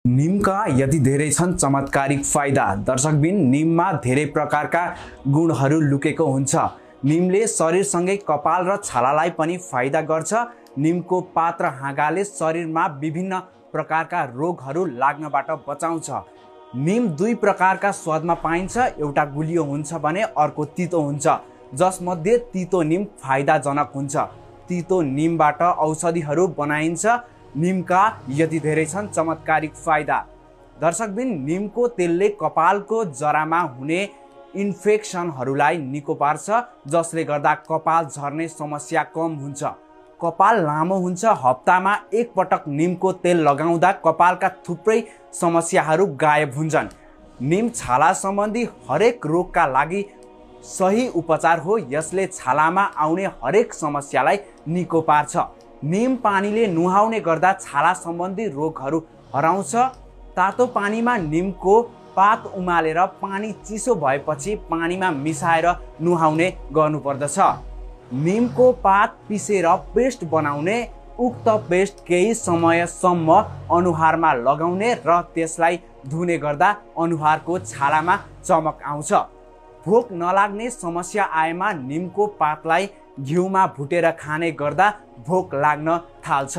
नीमका यति धेरै छन् चमत्कारिक फाइदा। दर्शकबिन, नीममा धेरै प्रकारका गुणहरू लुकेको हुन्छ। नीमले शरीरसँगै कपाल र छालालाई पनि फाइदा गर्छ। नीमको पात र हाँगाले शरीरमा विभिन्न प्रकारका रोगहरू लाग्नबाट बचाउँछ। नीम दुई प्रकारका स्वादमा पाइन्छ, एउटा गुलियो हुन्छ भने अर्को तितो हुन्छ, जसमध्ये तितो नीम फाइदाजनक हुन्छ। तितो नीमबाट औषधिहरू बनाइन्छ। नीमका यति धेरै छन् चमत्कारिक फाइदा। दर्शकबिन, नीमको तेलले कपालको जरामा हुने इन्फेक्सनहरूलाई निको पार्छ, जसले गर्दा कपाल झर्ने समस्या कम हुन्छ। कपाल लामो हुन्छ। हप्तामा एक पटक नीमको तेल लगाउँदा कपालका थुप्रै समस्याहरू गायब हुन्छन्। नीम छाला सम्बन्धी हरेक रोगका लागि सही उपचार हो। यसले छालामा आउने हरेक समस्यालाई निको पार्छ। नीम पानीले नुहाउने गर्दा छाला सम्बन्धी रोगहरू हराउँछ। तातो पानीमा नीमको पात उमालेर पानी चिसो भएपछि पानीमा मिसाएर नुहाउने गर्नुपर्दछ। नीमको पात पिसेर पेस्ट बनाउने। उक्त पेस्ट केही समयसम्म अनुहारमा लगाउने र त्यसलाई धुने गर्दा अनुहारको छालामा चमक आउँछ। भोक नलाग्ने समस्या आएमा नीमको पातलाई घिउमा भुटेर खाने गर्दा भोक लाग्न थाल्छ।